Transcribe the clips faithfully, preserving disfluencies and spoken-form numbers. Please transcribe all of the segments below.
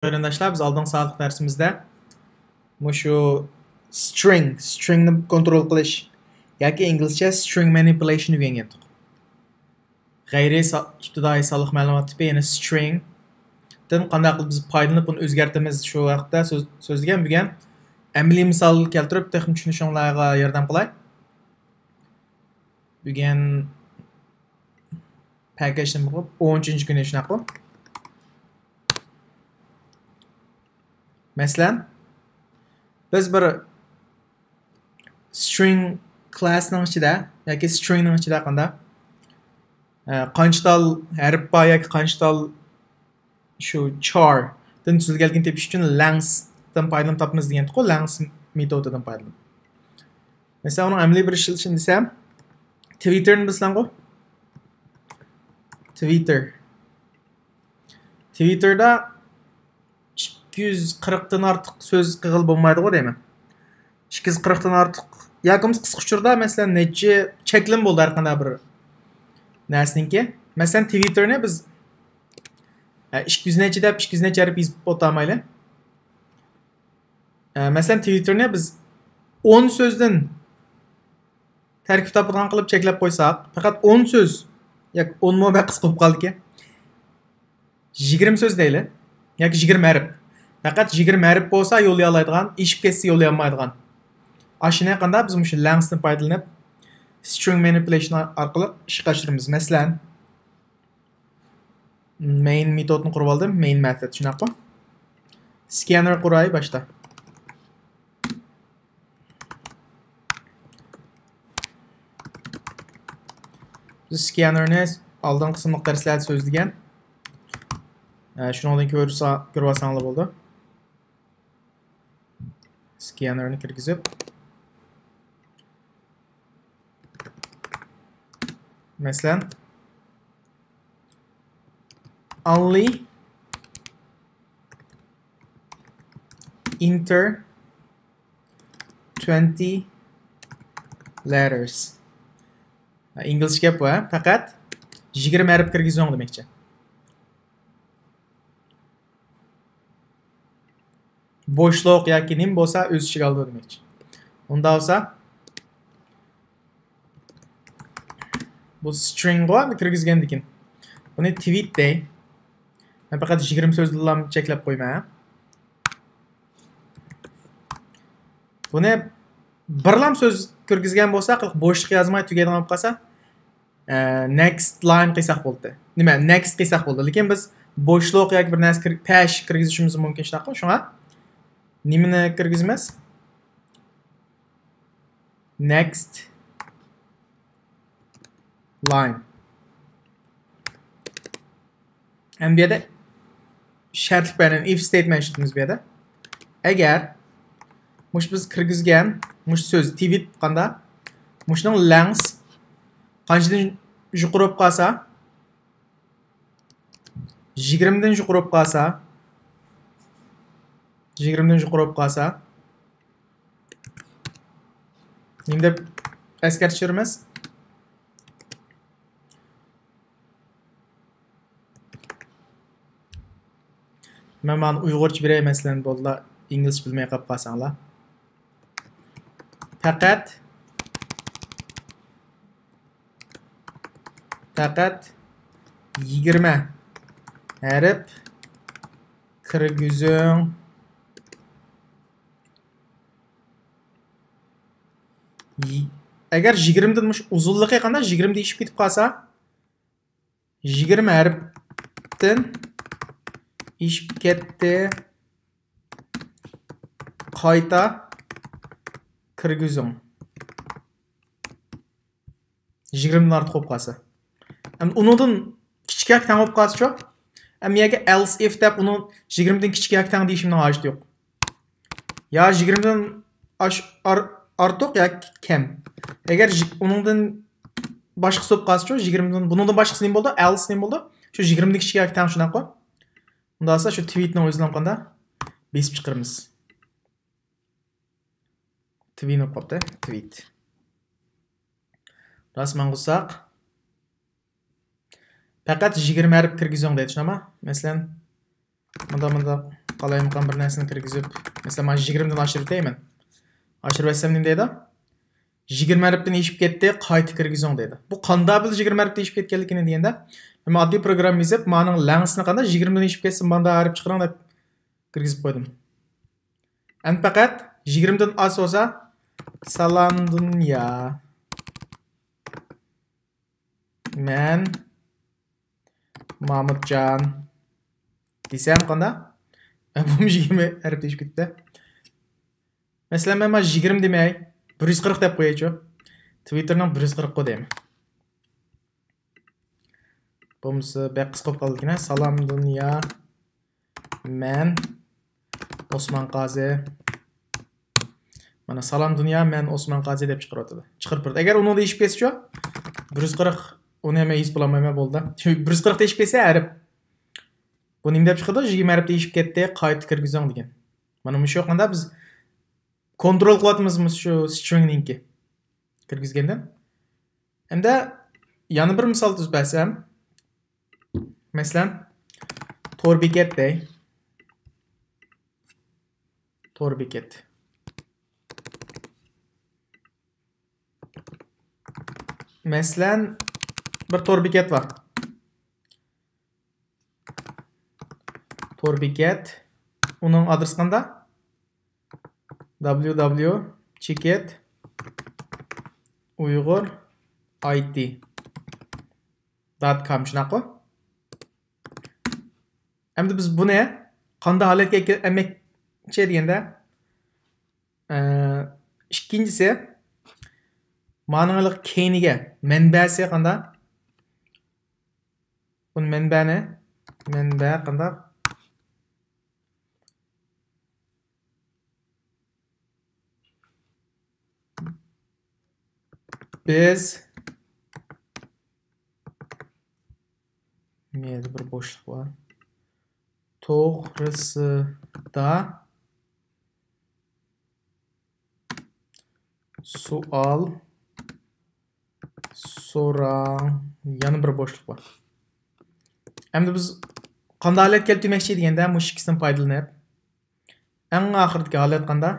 قېرىنداشلار، بىز ئالدىنقى سائەتلىك دەرسىمىزدە مۇشۇ string، stringنى كونترول قىلىش ياكى ئىنگلىزچە string manipulation ئۆگەنگەنتۇق. غەيرىي سا-، ئىپتىدائىي سانلىق مەلۇمات تىپى، يەنى stringدىن قانداق قىلىپ بىز پايدىلىنىپ ئۇنى ئۆزگەرتىمىز، شۇ ھەقتە سۆز-، سۆزلىگەن. بۈگۈن ئەمەلىي مىسال كەلتۈرۈپ تېخىمۇ چۈشىنىشىڭلارغا ياردەم قىلاي. بۈگۈن پەكەشنىمە بولۇپ، ئون ئۈچىنچى كۈنى شۇنداققۇ؟ مەسىلەن، بىز بىر string classنىڭ ئىچىدە ياكى stringنىڭ ئىچىدە قانداق، ئە، قانچە تال ھەرپ بار ياكى قانچە تال شۇ charدىن تۈزۈلگەنلىكىنى تېپىش ئۈچۈن lengthدىن پايدىلىنىپ تاپىمىز دېگەنتۇققۇ، length مېتودىدىن پايدىلىنىپ. مەسىلەن، ئۇنىڭ ئەمەلىي بىر ئىشلىتىشىنى دېسەم، Twitterنى بىلىسەنغۇ؟ Twitter. Twitterدا ئىككى يۈز قىرىقتىن ئارتۇق سۆز قىلغىلى بولمايدىغۇ دەيمەن. ئىككى يۈز قىرىقتىن ئارتۇق ياكى بولمىسا قىسقا ئۇچۇردا، مەسىلەن، نەچچە چەكلىمە بولىدۇ ھەر قانداق بىر نەرسىنىڭكى. مەسىلەن، Twitterنى بىز، ئە، ئىككى يۈز نەچچە دەپ، ئىككى يۈز نەچچە ھەرپ يېزىپ ئولتۇرمايلى. ئە، مەسىلەن، Twitterنى بىز ئون سۆزدىن تەركىب تاپىدىغان قىلىپ چەكلەپ قويساق، پەقەت ئون سۆز ياكى ئون مو بەك قىسقا بولۇپ قالدىكەن. يىگىرمە سۆز دەيلى ياكى يىگىرمە ھەرپ. پەقەت يىگىرمە ھەرپ بولسا يوللىيالايدىغان، ئېشىپ كەتسە يوللىيالمايدىغان. ئاشۇنى قانداق بىز مۇشۇ lengthدىن پايدىلىنىپ string manipulation ئارقىلىق ئىشقا ئاشۇرىمىز. مەسىلەن، main مېتودنى قۇرۇپ ئالدىم. Main method، شۇنداققۇ؟ Scanner قۇراي باشتا. بىز scannerنى ئالدىنقى قىسىملىق دەرسلەردە سۆزلىگەن. ئە، شۇنىڭدىن كۆرسە-، كۆرۈۋالساڭلار بولىدۇ. Scannerنى كىرگۈزۈپ، مەسىلەن، only enter twenty letters. ئىنگلىزچە گەپ بۇ، ھە؟ پەقەت يىگىرمە ھەرپ كىرگۈزۈڭ دېمەكچى. بوشلۇق ياكى نېمە بولسا ئۆز ئىچىگە ئالىدۇ دېمەكچى. ئۇنداق بولسا، بۇ stringغۇ، ئەمدى كىرگۈزگەندىكىن. بۇنى tweet دەي. مەن پەقەت يىگىرمە سۆزدىنلا چەكلەپ قويىمەن. بۇنى بىرلام سۆز كىرگۈزگەن بولسا، بوشلۇق يازماي تۈگەيدىغان بولۇپ قالسا، ئە، next line قىلساق بولدى. نېمە، next قىلساق بولدى. لېكىن بىز بوشلۇق ياكى بىر نەرسە كىر-، پەش كىرگۈزۈشىمىز مۇمكىن شۇنداققۇ. شۇڭا نېمىنى كىرگۈزىمىز؟ Next line. ئەمدى بۇ يەردە شەرتلىك بەرگەن if statement ئىشلىتىمىز بۇ يەردە. ئەگەر مۇشۇ بىز كىرگۈزگەن مۇشۇ سۆز tweet قاندا، مۇشۇنىڭ length قانچىدىن يۇقىرى بولۇپ قالسا، يىگىرمىدىن يۇقىرى بولۇپ قالسا، يىگىرمىدىن يۇقىرى بولۇپ قالسا، نېمە دەپ ئەسكەرتىش بېرىمىز؟ مەن مانا ئۇيغۇرچە بېرەي، مەسىلەن، بولدىلا، ئىنگلىزچە بىلمەي قاپ قالساڭلار. پەقەت، پەقەت يىگىرمە ھەرپ كىرگۈزۈڭ. يى-، ئەگەر يىگىرمىدىن مۇشۇ ئۇزۇنلۇقى قانداق؟ يىگىرمىدىن ئېشىپ كېتىپ قالسا، يىگىرمە ھەرپتىن ئېشىپ كەتتى. قايتا كىرگۈزۈڭ. يىگىرمىدىن ئارتۇق بولۇپ قالسا. ئەمدى ئۇنىڭدىن كىچىكرەك تەڭ بولۇپ قالسىچۇ؟ ئەمدى يەرگە else if دەپ ئۇنىڭ يىگىرمىدىن كىچىكرەك تەڭ دېيىشىمنىڭ ھاجىتى يوق. يا يىگىرمىدىن ئاش-، ئار-، ئارتۇق يا كەم. ئەگەر يىگ-، ئۇنىڭدىن باشقىسى بولۇپ قالسىچۇ، يىگىرمىدىن، بۇنىڭدىن باشقىسى نېمە بولىدۇ؟ Else نېمە بولىدۇ؟ شۇ يىگىرمىدىن كىچىكرەك تەڭ شۇنداققۇ؟ ئۇنداق بولسا شۇ tweetنىڭ ئۆزىنى قانداق بېسىپ چىقىرىمىز. Tween بولۇپ قاپتۇ، tweet. راست ماڭغۇزساق. پەقەت يىگىرمە ھەرپ كىرگۈزۈڭ دەيدۇ، شۇنداقمۇ؟ مەسىلەن، مۇنداق، مۇنداق. قالايمىقان بىر نەرسىنى كىرگۈزۈپ، مەسىلەن، مانا يىگىرمىدىن ئاشۇرۇۋېتەي مەن. ئاشۇرۇۋەتسەم نېمە دەيدۇ؟ يىگىرمە ھەرپتىن ئېشىپ كەتتى، قايتا كىرگۈزۈڭ دەيدۇ. بۇ قانداق بىلدى يىگىرمە ھەرپتىن ئېشىپ كەتكەنلىكىنى دېگەندە، مەن ئاددىي پروگرامما يېزىپ، مانىڭ لەڭزىسىنى قانداق يىگىرمىدىن ئېشىپ كەتسە، مانداق ھەرپ چىقىرىڭ دەپ كىرگۈزۈپ قويدۇم. ئەمدى پەقەت يىگىرمىدىن ئاز بولسا، سالام دۇنيا. مەن مامۇتجان دېسەم قانداق؟ بۇمۇ يىگىرمە ھەرپ دېيىشىپ كېتىپتۇ. مەسىلەن، مەن مانا يىگىرمە دېمەي، بىر يۈز قىرىق دەپ قويايچۇ. تىۋىتتېرنىڭ بىر يۈز قىرىقى دەيمەن. بولمىسا بەك قىسقا بولۇپ قالىدىكەن. سالام دۇنيا، مەن ئوسمان قازى. مانا، سالام دۇنيا، مەن ئوسمان قازى دەپ چىقىرىۋاتىدۇ. چىقىرىپ بېرىدۇ. ئەگەر ئۇنىڭدا ئېشىپ كەتسىچۇ، بىر يۈز قىرىق، ئۇنى ھەممە يېزىپ بولالمايمەن، بولدى. بىر يۈز قىرىق دېيىشىپ كەتسە ھەرپ. بۇ نېمە دەپ چىقىدۇ؟ يىگىرمە ھەرپتە ئېشىپ كەتتى، قايتا كىرگۈزۈڭ دېگەن. مانا مۇشۇ قانداق بىز كونترول قىلىۋاتىمىز مۇشۇ سترىڭنىڭكى كىرگۈزگەندە. ئەمدى يەنە بىر مىسال تۈزۈپ بەرسەم، مەسىلەن، تور بېكەت دەي. تور بېكەت. مەسىلەن، بىر تور بېكەت بار. تور بېكەت. ئۇنىڭ ئادرېسى قانداق؟ W W چېكىت ئۇيغۇر I T dot com، شۇنداققۇ؟ ئەمدى بىز بۇنى قانداق ھالەتكە ئەكە-، ئەمەكچى دېگەندە، ئە، ئىككىنچىسى، مانىڭلىق كەينىگە مەنبەسى قانداق؟ بۇنى مەنبەنى، مەنبە قانداق؟ بىز مەيەردە بىر بوشلۇق بار. توغرىسىدا سوئال سوراڭ. يەنە بىر بوشلۇق بار. ئەمدى بىز قانداق ھالەتكە كەلتۈرمەكچى دېگەندە، مۇشۇ ئىككىسىدىن پايدىلىنىپ، ئەڭ ئاخىرىدىكى ھالەت قانداق؟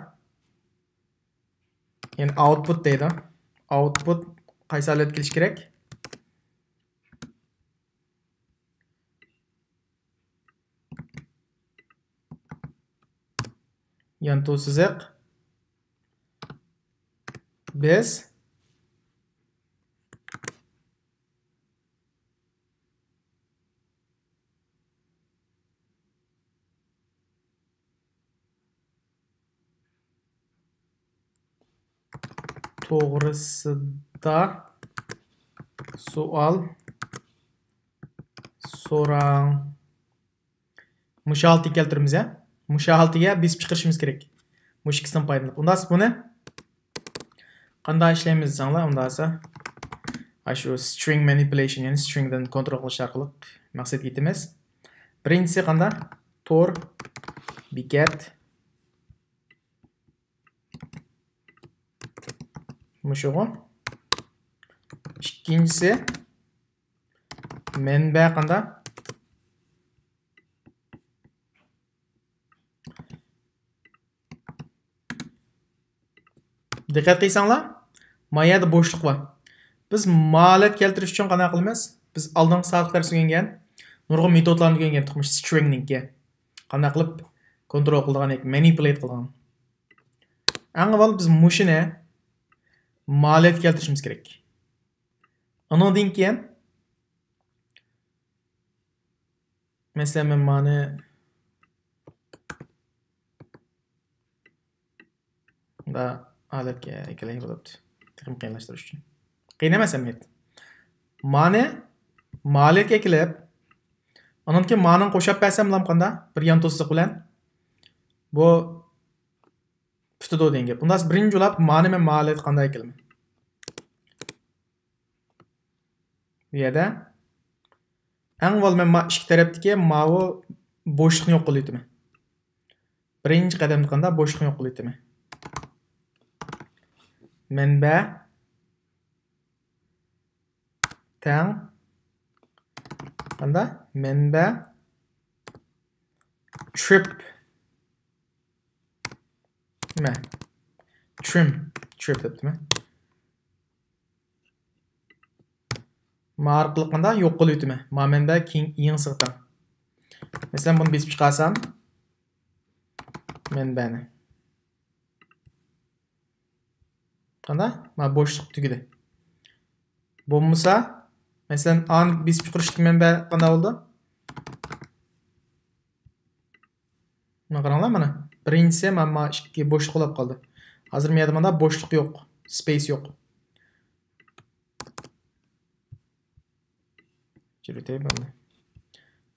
يەنى ئاۋتپۇت دەيدۇ. ئاۋتپۇت قايسى ھالەتكە كېلىشى كېرەك؟ يانتۇ سىزىق. بىز توغرىسىدا سوئال سوراڭ. مۇشۇ ھالەتكە كەلتۈرىمىز، ھە؟ مۇشۇ ھالىتىگە بېسىپ چىقىرىشىمىز كېرەك. مۇشۇ ئىككىسىدىن پايدىلىنىپ. ئۇنداق بۇنى قانداق ئىشلەيمىز دېسەڭلار، ئۇنداق بولسا، ئاشۇ string manipulation، يەنى stringدىن كونترول قىلىش ئارقىلىق مەقسەتكە يېتىمىز. بىرىنچىسى قانداق؟ تور بېكەت. مۇشۇغۇ. ئىككىنچىسى، مەنبە قانداق؟ دىققەت قىلساڭلار، ما يەردە بوشلۇق بار. بىز ما ھالەت كەلتۈرۈش ئۈچۈن قانداق قىلىمىز؟ بىز ئالدىنقى سابىق دەرستە ئۆگەنگەن، نۇرغۇن مېتودلارنى ئۆگەنگەن، مۇشۇ stringنىڭكى. قانداق قىلىپ كونترول قىلىدىغان ياكى manipulate قىلىدىغان. ئەڭ ئاۋۋال بىز مۇشۇنى ما ھالەتكە كەلتۈرۈشىمىز كېرەك. ئۇنىڭدىن كېيىن، مەسىلەن، مەن مانى مۇنداق ھالەتكە ئەكېلەي بولۇپتۇ. تېخىمۇ قىيىنلاشتۇرۇش ئۈچۈن. قىيىن ئەمەس ئەمەلىيەتتە. مانى ما ھالەتكە ئەكېلىپ، ئانان كېيىن مانىڭ قوشاپ بەرسەم بولامدۇ قانداق؟ بىر يانتۇ سىزىق بىلەن. بۇ پۈتىدۇ دېگەن گەپ. ئۇنداق بىرىنچى جۇلاپ مانى مەن ما ھالەتكە قانداق ئەكېلىمەن؟ بۇ يەردە ئەڭ ئاۋۋال مەن ما ئىككى تەرەپتىكى ماۋۇ بوشلۇقنى يوق قىلىۋېتىمەن. بىرىنچى قەدەمدە قانداق؟ بوشلۇقنى يوق قىلىۋېتىمەن. مەنبە تەڭ قانداق؟ مەنبە trip مە. Trim. Trim دەپتىمەن. ما ئارقىلىق قاندا يوق قىلىۋېتىمەن. ما مەنبە كېيىن يېڭىسىغا تەڭ. مەسىلەن، بۇنى بېسىپ چىقارسام، مەنبەنى. قاندا؟ ما بوشلۇق تۈگىدى. بولمىسا، مەسىلەن، ئانى بېسىپ چىقىرىشتىكى مەنبە قاندا بولدى؟ مانا قاراڭلار، مانا. بىرىنچىسى، مانا، مانا ئىككى بوشلۇق بولۇپ قالدى. ھازىر مەيەردە مانا بوشلۇق يوق، space يوق.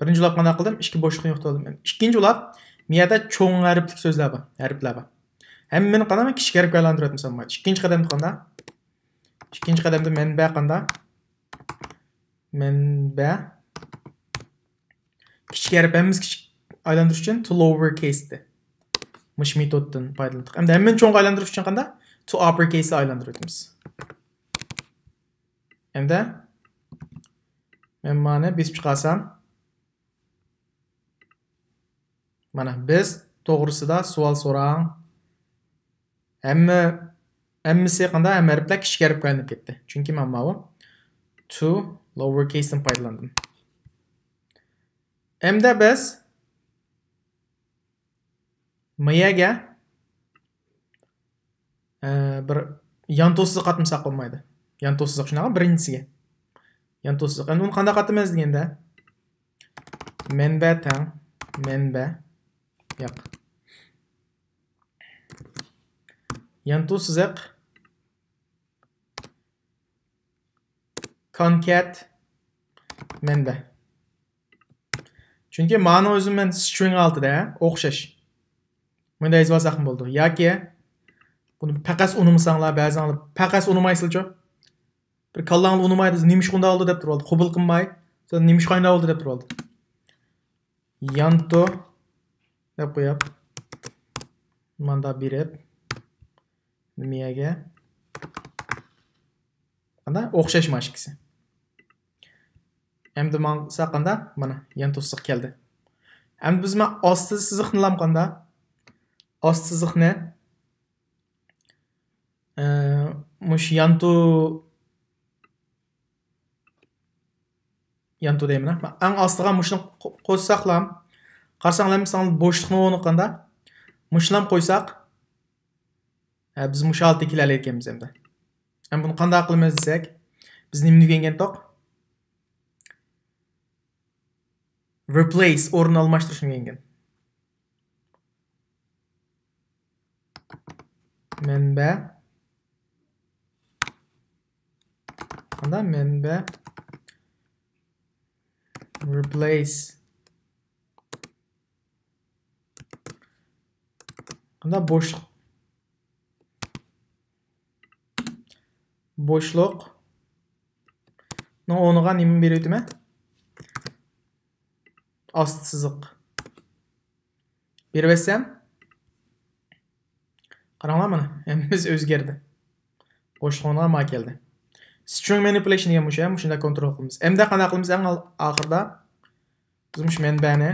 بىرىنچى ئۇلاپ قانداق قىلدىم؟ ئىككى بوشلۇقنى يوقىتىۋالدىم. ئىككىنچى ئۇلاپ، مەيەردە چوڭ ھەرپلىك سۆزلەر بار، ھەرپلەر بار. ھەممىنى قانداق كىچىك ھەرپكە ئايلاندۇرۇۋاتىمىز. ئىككىنچى قەدەمدە قانداق؟ ئىككىنچى قەدەمدە مەنبە قانداق؟ مەنبە. كىچىك ھەرپ ھەممىسى كىچىك ئايلاندۇرۇش ئۈچۈن to lower case دە. مۇشۇ مېتودتىن پايدىلاندۇق. ئەمدى ھەممىنى چوڭغا ئايلاندۇرۇش ئۈچۈن قانداق؟ To upper case ئايلاندۇرۇۋېتىمىز. ئەمدى مەن مانى بېسىپ چىقارسام، مانا، بىز توغرىسىدا سوئال سوراڭ. ھەممە، ھەممىسى قانداق؟ ھەممە ھەرپلەر كىچىك ھەرپكە ئايلىنىپ كەتتى. چۈنكى مەن ماۋۇ to lower case تىن پايدىلاندىم. ئەمدى بىز مىيەگە، ئە، بىر يانتۇ سىزىق قاتمىساق بولمايدۇ. يانتۇ سىزىق شۇنداقمۇ؟ بىرىنچىسىگە. يانتۇ سىزىق. ئەمدى ئۇنى قانداق قاتىمىز دېگەندە، مەنبە تەڭ، مەنبە، ياق. يانتۇ سىزىق. Concat مەنبە. چۈنكى مانىڭ ئۆزى مەن string ھالىتىدە ئوخشاش. مۇنداق يېزىۋالساقمۇ بولىدۇ. ياكى بۇنى پەقەس ئۇنىمىساڭلار، بەزىڭلار پەقەس ئۇنىمايسىلەرچۇ؟ بىر كاللاڭلار ئۇنىمايدۇ، نېمىشقا ئۇنداق بولدى دەپ تۇرۇۋالدى. قوبۇل قىلماي، سەن نېمىشقا ئۇنداق بولدى دەپ تۇرۇۋالدى. يانتۇ دەپ قويۇپ، ماندا بېرىپ، نېمىگە؟ قانداق؟ ئوخشاش مانا ئىككىسى. ئەمدى ماڭسا قانداق؟ مانا، يانتۇ سىزىق كەلدى. ئەمدى بىز مانا ئاستى سىزىقنى ئالام قانداق؟ ئاستى سىزىقنى، ئە، مۇشۇ يانتۇ، يانتۇ دەيمەن، ھە؟ ئەڭ ئاستىغا مۇشۇنى قو-، قوشساقلام، قارىساڭلار، مىسال، بوشلۇقنى ئورنىغا قانداق؟ مۇشۇلام قويساق، ھە، بىز مۇشۇ ھالەتكە كېلەلەيدىكەنمىز ئەمدى. ئەمدى بۇنى قانداق قىلىمىز دېسەك، بىز نېمىنى ئۆگەنگەنتۇق؟ Replace، ئورۇن ئالماشتۇرۇشنى ئۆگەنگەن. مەنبە. قانداق؟ مەنبە. Replace. قانداق؟ بوشلۇق. بوشلۇقنىڭ ئورنىغا نېمىنى بېرىۋېتىمەن؟ ئاستى سىزىق. بېرىۋەتسەم، قاراڭلار مانا، ھەممىسى ئۆزگەردى. بوشلۇقنىڭ ئورنىغا ما كەلدى. String manipulation دېگەن مۇشۇ، مۇشۇنداق كونترول قىلىمىز. ئەمدى قانداق قىلىمىز؟ ئەڭ ئال-، ئاخىرىدا بىز مۇشۇ مەنبەنى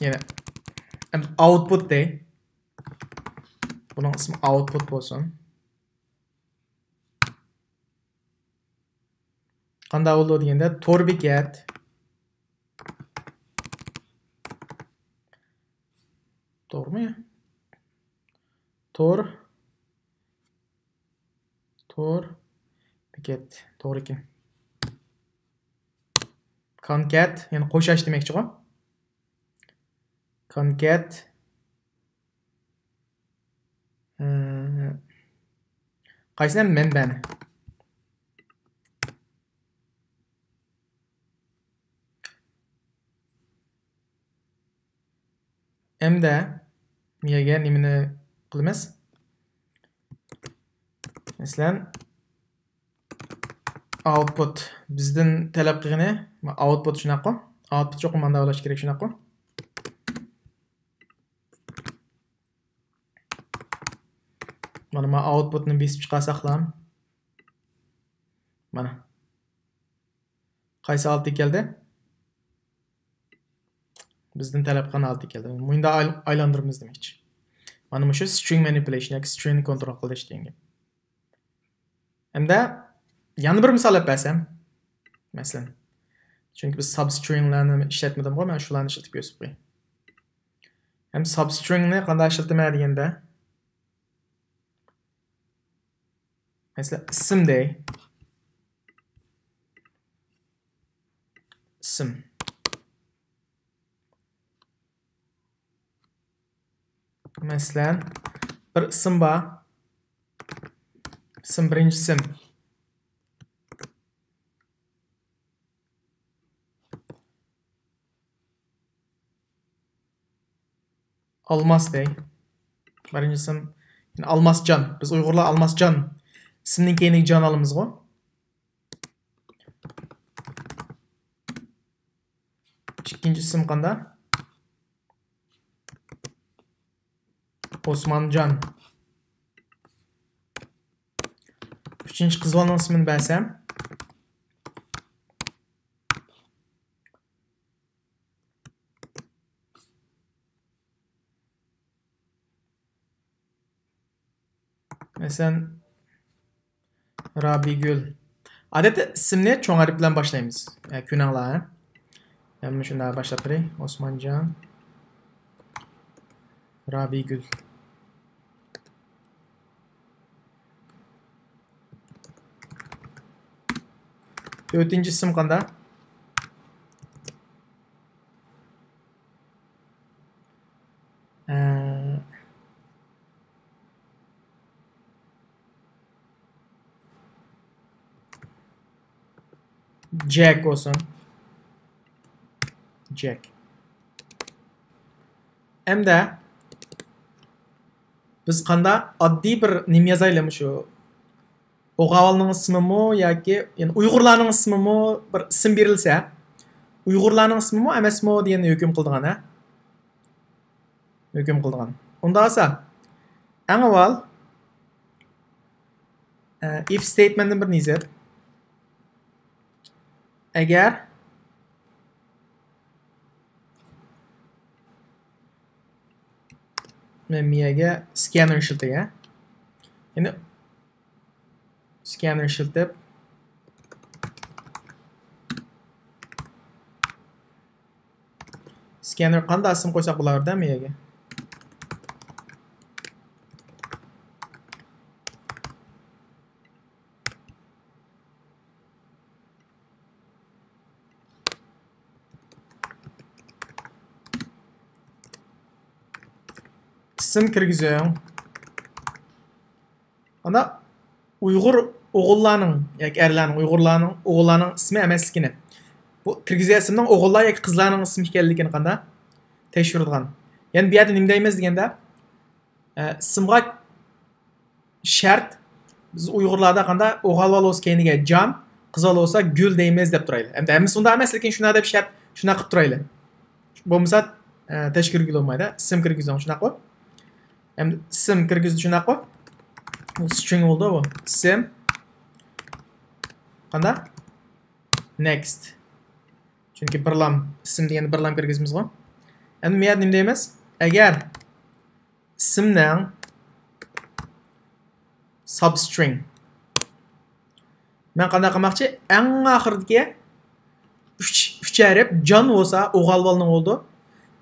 يەنە ئەمدى output دەي. بۇنىڭ ئىسمى output بولسۇن. قانداق بولىدۇ دېگەندە، تور بېكەت. توغرىمۇ يا؟ تور. تور بېكەت. توغرا ئىكەن. Concat، يەنى قوشاش دېمەكچىغۇ. Concat. ھە. قايسىنى؟ مەنبەنى. ئەمدى بۇ يەرگە نېمىنى قىلىمىز؟ مەسىلەن، output بىزدىن تەلەپ قىلغىنى، output شۇنداققۇ؟ Output چوقۇم مانداق بولۇشى كېرەك، شۇنداققۇ؟ مانا، ما outputنى بېسىپ چىقارساقلا. مانا. قايسى ھالەتكە كەلدى؟ بىزدىن تەلەپ قىلغان ھالەتكە كەلدى. مۇنداق ئاي-، ئايلاندۇرىمىز دېمەكچى. مانا مۇشۇ string manipulation ياكى string نى كونترول قىلىش دېگەن گەپ. ھەمدە يەنە بىر مىسال ئېلىپ بەرسەم، مەسىلەن، چۈنكى بىز substring لارنى ئىشلەتمىدىمغۇ، مەن شۇلارنى ئىشلىتىپ كۆرسىتىپ قوياي. ھەم substring نى قانداق ئىشلىتىمەن دېگەندە، مەسىلەن، ئىسىم دەي. ئىسىم. مەسىلەن، بىر ئىسىم بار. ئىسىم، بىرىنچى ئىسىم. ئالماس دەي. بىرىنچى ئىسىم، يەنى ئالماسجان. بىز ئۇيغۇرلار ئالماسجان ئىسىمنىڭ كەينىگە جان ئالىمىزغۇ. ئىككىنچى ئىسىم قانداق؟ ئوسمانجان. ئۈچىنچى قىز بالىنىڭ ئىسمىنى بەرسەم. مەسىلەن، رابىيگۈل. ئادەتتە ئىسىمنى چوڭ ھەرپ بىلەن باشلايمىز. ئە، كۆنەڭلار، ھە؟ مەن شۇنداق باشلاپ بېرەي. ئوسمانجان. رابىيگۈل. تۆتىنچى ئىسىم قانداق؟ ئە، جەك بولسۇن. جەك. ئەمدى بىز قانداق ئاددىي بىر نېمە يازايلى مۇشۇ؟ ئوغالنىڭ ئىسمىمۇ ياكى، يەنى ئۇيغۇرلارنىڭ ئىسمىمۇ بىر ئىسىم بېرىلسە، ئۇيغۇرلارنىڭ ئىسمىمۇ ئەمەسمۇ دېگەننى ھۆكۈم قىلىدىغان، ھە؟ ھۆكۈم قىلىدىغان. ئۇنداق بولسا، ئەڭ ئاۋۋال، ئە، if statement نى بىر يېزىپ، ئەگەر مەن مىيەگە scanner ئىشلىتەي، ھە؟ يەنى scanner ئىشلىتىپ، scanner قانداق ئىسىم قويساق بولاردا مىيەگە؟ ئىسىم كىرگۈزۈڭ. ئانا ئۇيغۇر ئوغۇللارنىڭ ياكى ئەرلەرنىڭ، ئۇيغۇرلارنىڭ ئوغۇللارنىڭ ئىسمى ئەمەسلىكىنى، بۇ كىرگۈزگەن ئىسىمنىڭ ئوغۇللار ياكى قىزلارنىڭ ئىسمى ئىكەنلىكىنى قانداق تەكشۈرىدىغان. يەنى بۇ يەردە نېمە دەيمىز دېگەندە، ئە، ئىسىمغا شەرت، بىز ئۇيغۇرلاردا قانداق ئوغۇل بالا بولسا كەينىگە جان، قىز بالا بولسا گۈل دەيمىز دەپ تۇرايلى. ئەمدى ھەممىسى ئۇنداق ئەمەس، لېكىن شۇنداق دەپ شەرت، شۇنداق قىلىپ تۇرايلى. بولمىسا، ئە، تەشكىل كىرگىلى بولمايدۇ. ئىسىم كىرگۈزۈڭ، شۇنداققۇ؟ ئەمدى ئىسىم كىرگۈزدى، شۇنداققۇ؟ بۇ string بولدى بۇ. ئىسىم. قانداق؟ Next. چۈنكى بىرلام، ئىسىم دېگەندە بىرلام كىرگۈزىمىزغۇ. ئەمدى مۇ يەردە نېمە دەيمىز؟ ئەگەر ئىسىمنىڭ substring. مەن قانداق قىلماقچى؟ ئەڭ ئاخىرىدىكى ئۈچ، ئۈچ ھەرپ جان بولسا ئوغۇل بالىنىڭ بولىدۇ.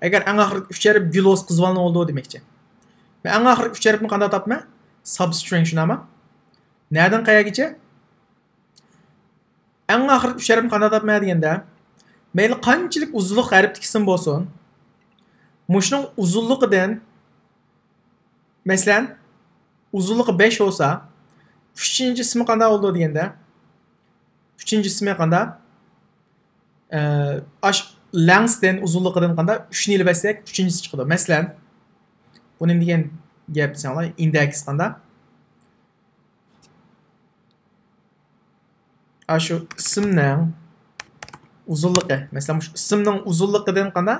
ئەگەر ئەڭ ئاخىرىدىكى ئۈچ ھەرپ گۈل بولسا قىز بالىنىڭ بولىدۇ دېمەكچى. مەن ئەڭ ئاخىرىدىكى ئۈچ ھەرپنى قانداق تاپىمەن؟ Substring، شۇنداقمۇ؟ نەدىن قەيەرگىچە؟ ئەڭ ئاخىرقى ئۈچ ھەرپنى قانداق تاپىمەن دېگەندە، مەيلى قانچىلىك ئۇزۇنلۇق ھەرپتىكى ئىسىم بولسۇن، مۇشۇنىڭ ئۇزۇنلۇقىدىن، مەسىلەن، ئۇزۇنلۇقى بەش بولسا، ئۈچىنچى ئىسمى قانداق بولىدۇ دېگەندە، ئۈچىنچى ئىسمى قانداق؟ ئە، ئاش، length تىن، ئۇزۇنلۇقىدىن قانداق؟ ئۈچنى ئېلىۋەتسەك، ئۈچىنچىسى چىقىدۇ. مەسىلەن، بۇ نېمە دېگەن گەپ دېسەڭلار، ئىندېكس قانداق؟ ئاشۇ ئىسىمنىڭ ئۇزۇنلۇقى، مەسىلەن، مۇشۇ ئىسىمنىڭ ئۇزۇنلۇقىدىن قانداق؟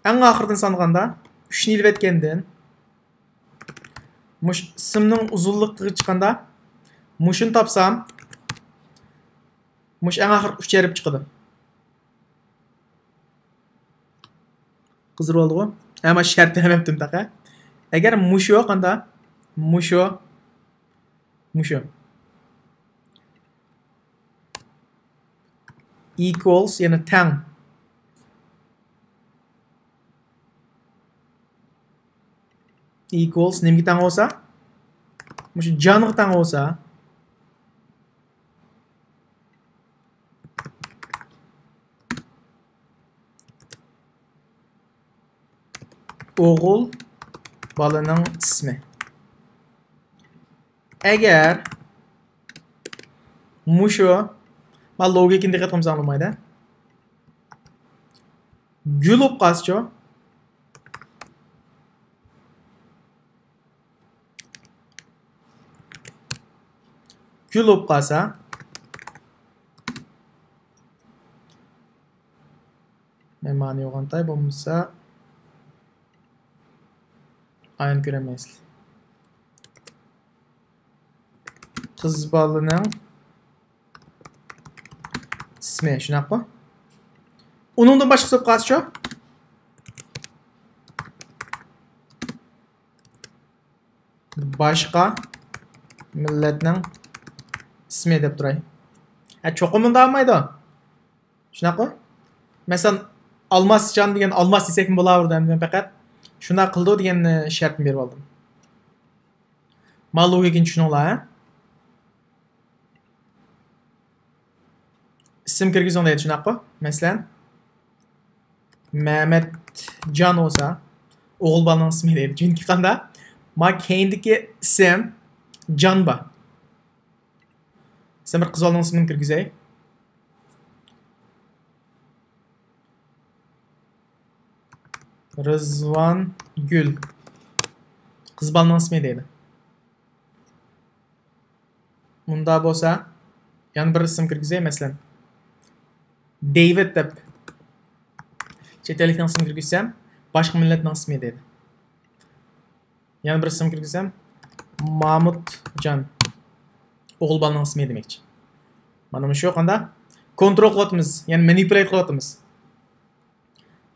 ئەڭ ئاخىرىدىن سانىغاندا، ئۈچنى ئېلىۋەتكەندىن، مۇشۇ ئىسىمنىڭ ئۇزۇنلۇقىغا چىققاندا، مۇشۇنى تاپسام، مۇشۇ ئەڭ ئاخىرقى ئۈچ ھەرپ چىقىدۇ. قىزىرىۋالدىغۇ. ئەمما شەرتنى ھەم ئېيتتىم تېخى. ئەگەر مۇشۇ قاندا، مۇشۇ، مۇشۇ equals، يەنى تەڭ، equals نېمىگە تەڭ بولسا؟ مۇشۇ جانغا تەڭ بولسا، ئوغۇل بالىنىڭ ئىسمى. ئەگەر مۇشۇ، مانا لوگىكىنى دىققەت قىلمىساڭ بولمايدۇ. گۈل بولۇپ قالسىچۇ؟ گۈل بولۇپ قالسا، مەن مانى يوغانتاي بولمىسا، ئايان كۆرەلمەيسىلەر. قىز بالىنىڭ ئىسمى، شۇنداققۇ؟ ئۇنىڭدىن باشقىسى بولۇپ قالسىچۇ؟ باشقا مىللەتنىڭ ئىسمى دەپ تۇراي. ھە، چوقۇم مۇنداق بولمايدۇ. شۇنداققۇ؟ مەسىلەن، ئالماسجان دېگەن ئالماس دېسەكمۇ بولاۋېرىدۇ، ئەمدى مەن پەقەت شۇنداق قىلىدۇ دېگەن شەرتنى بېرىپ ئالدىم. ما لوگىكىنى چۈشىنىڭلار، ھە؟ ئىسىم كىرگۈزۈڭ دەيدۇ، شۇنداققۇ؟ مەسىلەن، مەمەتجان بولسا، ئوغۇل بالىنىڭ ئىسمى دەيدۇ. چۈنكى قاندا؟ ما كەينىدىكى ئىسىم جان بار. مەسىلەن، بىر قىز بالىنىڭ ئىسمىنى كىرگۈزەي. رىزۋانگۈل. قىز بالىنىڭ ئىسمى دەيدۇ. مۇنداق بولسا، يەنە بىر ئىسىم كىرگۈزەي، مەسىلەن، دېۋىد دەپ چەت ئەللىكنىڭ ئىسمىنى كىرگۈزسەم، باشقا مىللەتنىڭ ئىسمى دەيدۇ. يەنە بىر ئىسىم كىرگۈزسەم، مامۇتجان. ئوغۇل بالىنىڭ ئىسمى دېمەكچى. مانا مۇشۇ قانداق؟ كونترول قىلىۋاتىمىز، يەنى مانىپۇليېت قىلىۋاتىمىز.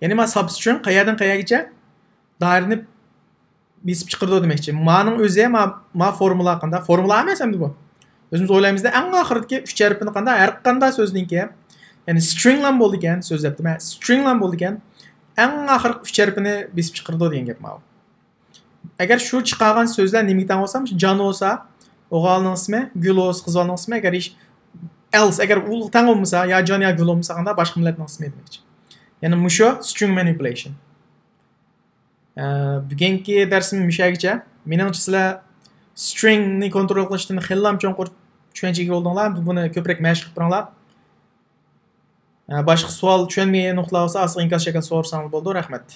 يەنى ما سابسترىڭ قەيەردىن قەيەرگىچە دائىرىنى بېسىپ چىقىرىدۇ دېمەكچى. مانىڭ ئۆزى ما، ما فورمۇلا قانداق؟ فورمۇلا ئەمەس ئەمدى بۇ. ئۆزىمىز ئويلايمىزدا ئەڭ ئاخىرىدىكى ئۈچ ھەرپىنى قانداق؟ ھەر قانداق سۆزنىڭكى، يەنى سترىڭلام بولىدىكەن، سۆزلەپتىمەن، سترىڭلام بولىدىكەن، ئەڭ ئاخىرقى ئۈچ ھەرپىنى بېسىپ چىقىرىدۇ دېگەن گەپ ماۋۇ. ئەگەر شۇ چىقارغان سۆزلەر نېمىگە تەڭ بولسا، جان بولسا، ئوغۇلنىڭ ئىسمى، گۈل بولسا، قىز بالىنىڭ ئىسمى، ئەگەر ھېچ ئەلس، ئەگەر ئۇ تەڭ بولمىسا، يا جان يا گۈل بولمىسا، قانداق باشقا مىللەتنىڭ ئىسمى دېمەكچى. يەنى مۇشۇ سترىڭ مانىپۇليېشن. ئە، بۈگۈنكى دەرسىم مۇشۇ يەرگىچە. مېنىڭچە سىلەر سترىڭنى كونترول قىلىشتىن خېلىلا چوڭقۇر چۈشەنچىگە ئىگە بولدۇڭلار. بۇنى كۆپرەك مەشىق قىلىپ بېرىڭلار. ئە، باشقا سوئال، چۈشەنمىگەن نۇقتىلار بولسا، ئاستىغا ئىنكاس شەكلىدە سورىساڭلار بولىدۇ. رەھمەت.